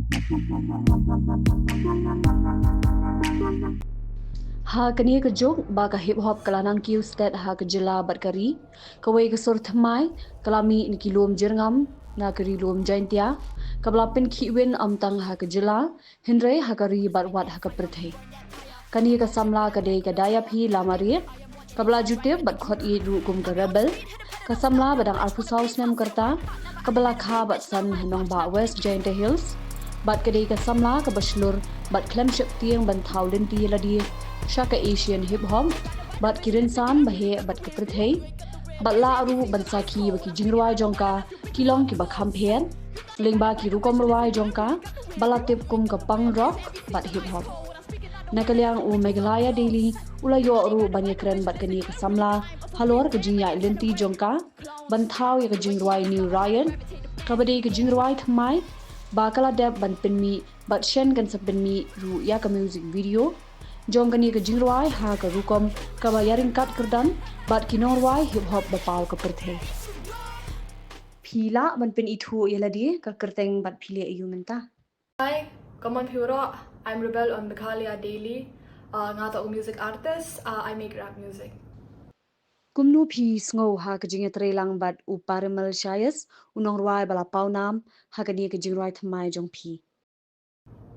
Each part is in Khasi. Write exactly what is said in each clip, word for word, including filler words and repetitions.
Ha kane ka juk ba ka hip hop ka la nang kiew stet ha ka jylla bad ka ri, kawei ka sur thymmai ka la mih na ki lum jyrngam na ka ri lum Jaintia, kaba la pynkhih win ym tang ha ka jylla hynrei ha ka ri bad wat ha ka pyrthei. Kane ka samla ka dei ka Dayaphi Lamare, kaba la ju tip bad khot ïeit ruh kum ka Rebel, ka samla ba dang arphew saw snem ka rta, kaba la kha bad san ha nongbah West Jaintia Hills, bad ka dei ka samla kaba shlur bad khlem sheptieng ban thaw lynti ïa lade sha ka Asian hip hop bad ki rynsan ba heh bad ka pyrthei, bad lah ruh ban sakhi ba ki jingrwai jong ka ki long kiba kham pher lyngba ki rukom rwai jong ka ba la tip kum ka punk rock bad hip hop. Na ka liang u Meghalaya Daily u la ïoh ruh ban ïakren bad kane ka samla halor ka jingïaid lynti jong ka ban thaw ïa ka jingrwai New Riot, kaba dei ka jingrwai thymmai ba ka la dep ban pynmih bad shen kan sa pynmih ruh ïa ka music video jong kane ka jingrwai ha ka rukom kaba ïaryngkat kyrdan bad ki nongrwai hip hop ba paw ka pyrthei. Phi lah ban pynithuh ïa lade ka kyrteng bad phi leh aïu mynta? Hi, kumno phi baroh? I'm Rebel on Meghalaya Daily. Uh, nga toh u music artist, uh, I make rap music. Kumno phi sngew ha ka jingïatreilang bad u Parimal Shaies, u nongrwai ba la paw nam ha kane ka jingrwai thymmai jong phi?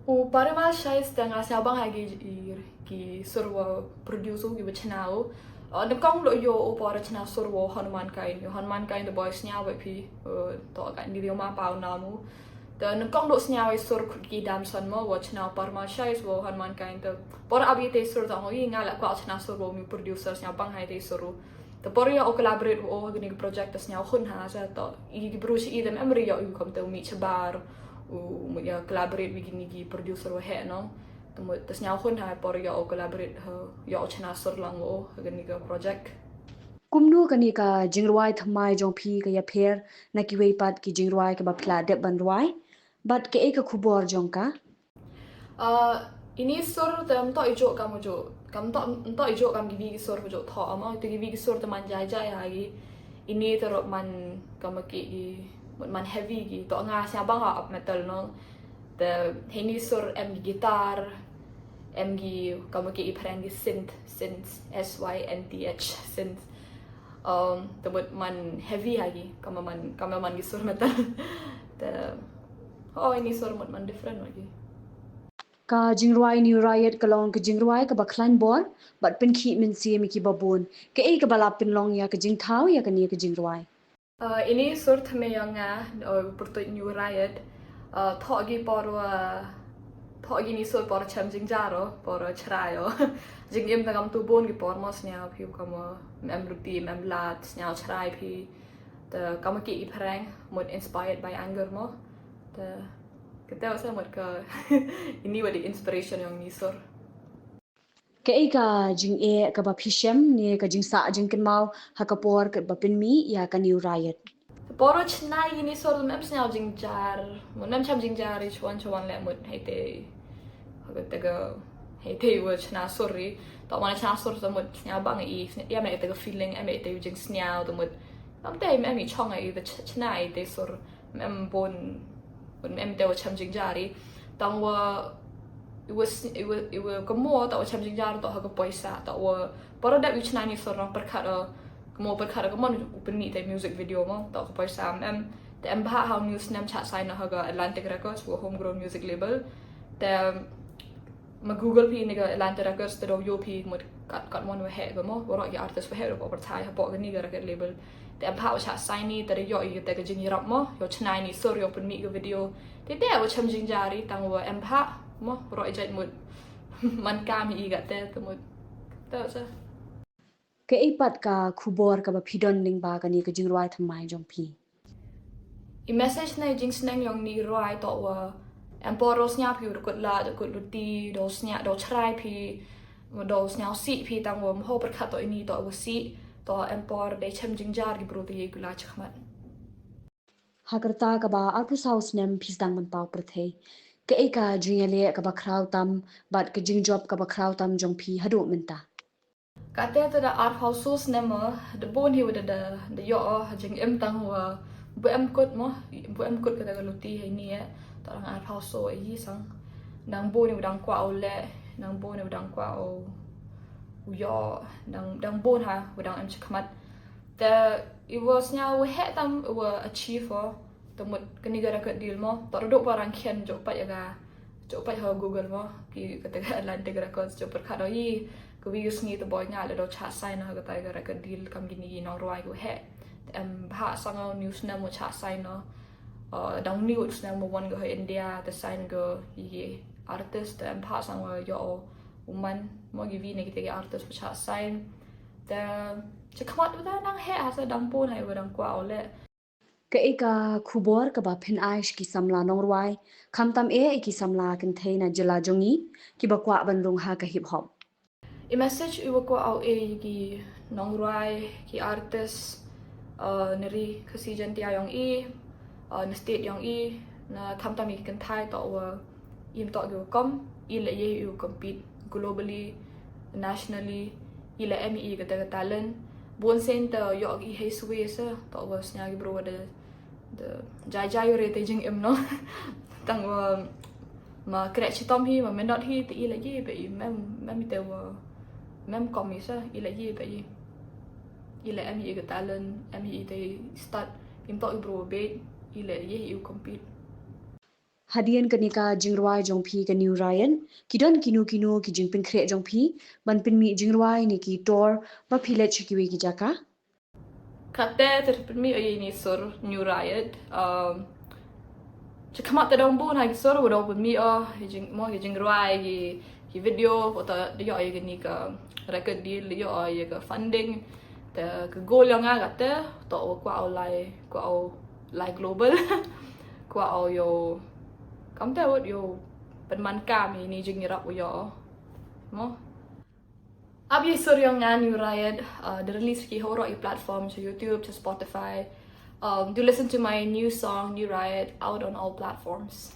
U Parimal Shaies te nga sngewbang ha ki, ki, ki sur wa produce u, kiba chna u. Uh, nyngkong ruh ïoh u por chna sur wa Hanuman Kain. Ïoh Hanuman Kain te boi sngewbha phi, uh, toh ka ni ma paw nam u. Te nyngkong ruh sngewbha sur khut ki dam san mo, wa chna u Parimal Shaies wa Hanuman Kain te. Por ap ïa te sur te ong ïa nga la kwah chna sur wa u producer sngewbang ha te sur u. Te por ïa u collaborate wa u ha kane ka project te sngewkhun ha sa toh. Ïa ki bru shi i te em ri ïa u kam te u mih shabar. U mut ïa collaborate wi kine ki producer wa heh no. Te mut te sngewkhun ha por ïa u collaborate ha ïa u chna sur lang wa u ha kane ka project. Kumno kane ka jingrwai thymmai jong phi ka ïapher na kiwei pat ki jingrwai kiba phi la dep ban rwai? Bad kaei ka khubor jong ka? Uh, ini sur te ym toh i juh kam u juh. Kam toh, ym toh i juh kam kiwi ki sur u juh thoh ama. Te kiwi ki sur te man jai jai ha ki. Ini te ruh man kam ki, ki, mut man heavy ki. Toh nga sngewbang ha ap metal no. Te heini sur em ki guitar, em ki kam ki i phareng ki synth, synth, S Y N T H, synth. Um, te mut man heavy ha ki, kam man, kam man ki sur metal. Te, oh, ini sur mut man different wa ki. Ka jingrwai New Riot ka long ka jingrwai kaba khlaiñ bor bad pynkhih mynsiem ïa kiba bun. Kaei kaba la pynlong ïa ka jingthaw ïa kane ka jingrwai? Uh, ini sur thymmai yong nga, uh, pyrtuid New Riot. Uh, thoh ki por wa, thoh ki ini sur por chem jingjar o, por chrai o. Jingim te kam tu bun ki por mo, sngewbha phi kam, uh, em ruti, em lad, sngewbha chrai phi. Te kam ki i phareng, mut inspired by anger mo. Te kata wa sa mut ka ini wa dei inspiration yong ini sur. Kaei ka jingeh kaba phi shem ne ka jingsah jingkynmaw ha ka por kaba pynmih ïa ka New Riot? Por chna ini sur em sngewbha jingjar, mut em chem jingjar i chuan chuan le mut hei te. Ha ka te ka hei te wa chna sur ri. Toh wa chna sur te mut sngewbang i, em te ka feeling, em te jingsngew te mut. Em te em i chong i te ch-, chna i te sur. Em bun, bun em te wa chem jingjar i. Tang wa, i wa s-, i wa, i wa ka mo, tang wa chem jingjar, tang ha ka poisa, tang wa, para dep i chna ini sur nang pyrkhat, uh, ka mo pyrkhat ka mon u pynmih te music video mo, tang ka poisa em, em, te em bha ha u snem cha sign ha ka Atlantic Records, wa homegrown music label. Te, ma Google phi ini ka Atlantic Records te do ïoh phi mut kat, kat mon wa heh ka mo, waroh ki artist wa heh ruh pyrthei hapoh kani ka record label. Te em bha wa cha sign i te ïoh i te ka jingïarap mo, ïoh chna ini sur ïoh pynmih ka video. Te te wa chem jingjar i tang wa em bha mo, waroh i jait mut man kam i ka te te mut. Te sa. Kaei pat ka khubor kaba phi don lyngba kane ka jingrwai thymmai jong phi? I message ne jingsneng yong ini rwai toh wa em por do sngewbha phi u kut lad, kut luti, do sngew, do chrai phi, do sngewsih phi tang wa mo pyrkhat toh ini toh wa sih, toh em por dei chem jingjar ki bru te ïa ki la chakhmat. Ha ka rta kaba arphew saw snem phi sdang ban paw pyrthei. Kaei ka jingïaleh kaba khraw tam bad ka jingjop kaba khraw tam jong phi haduh mynta? Kata te da arphew saw snem mo, da bun hi wa da, da, da ïoh, uh, jingim tang wa, Ba em kut mo, ba em kut kata ka luti ha ini eh. Ta dang arphaw so i sang. Nang bun i ba dang kwah u leh, nang bun i ba dang kwah u ïoh, dang, dang bun ha, ba dang em shakhmat. Te i wa sñiaw wa heh tam wa achieve o. Te mut kani ka record deal mo, ta ruh duk ba rang khian jok pat ya ka, jok pat ha Google mo, ki kata ka Atlantic Records jok pat khat o i, ka wi u sngi te boi nga le do chah sign ha kata ka record deal kam kini ki nongrwai ko heh. Te em bha sang o news na mo chah sign o. Uh, dang ni u snem mo wan ka ha India te sign ka i ki artist te em bha sang o yo o uman mo ki wi ne kita ki artist mo chah sign. Te shakhmat u ta nang heh ha sa dang bun ha i wa dang kwah u leh. Ka e ka khubor kaba phin ai sha ki samla nongrwai, khamtam e ki samla kynthei na jylla jong i kiba kwah ban rung ha ka hip hop. I message i wa kwah u e ki nongrwai, ki artist, uh, na ri Khasi Jaiñtia yong i, uh, na state yong i, na khamtam i kynthai to wa im to ki wa kom, i le ye i wa compete globally, nationally, i le em i kata ka talent. Bun sen ta yo i hei suwe sa, to wa sñiaw ki bro wa da, da jai jai u re te jingim no. Tang wa ma kreh chitom hi, ma menot hi, te i le ye ba i mem, mem i te wa, mem kom i sa, i le ye ba i. I le em i ka talent, em i te start, im to i bro wa beit, i le ye i wa compete. Hadien kane ka jingrwai jong phi ka New Riot, ki don kino kino ki jingpynkhreh jong phi ban pynmih jingrwai ne ki tour ba phi leit sha kiwei ki jaka? Kate te pynmih o i ni sur New Riot. Um, shakhmat te dang bun ha ki sur wa dang pynmih o i jing, mo ki jingrwai ki, ki video, ko ta da yo i kani ka record deal, da yo i ka funding. Te ka goal yong nga kate to wa kwah u lai, kwah u lai global. Kwah u yo, kam te wat yo pynman kam i ni jingyarap u yo. Mo. Ap i sur yong nga New Riot, uh, da release ki ha waroh i platform, sha YouTube, sha Spotify. Um, do listen to my new song, New Riot, out on all platforms.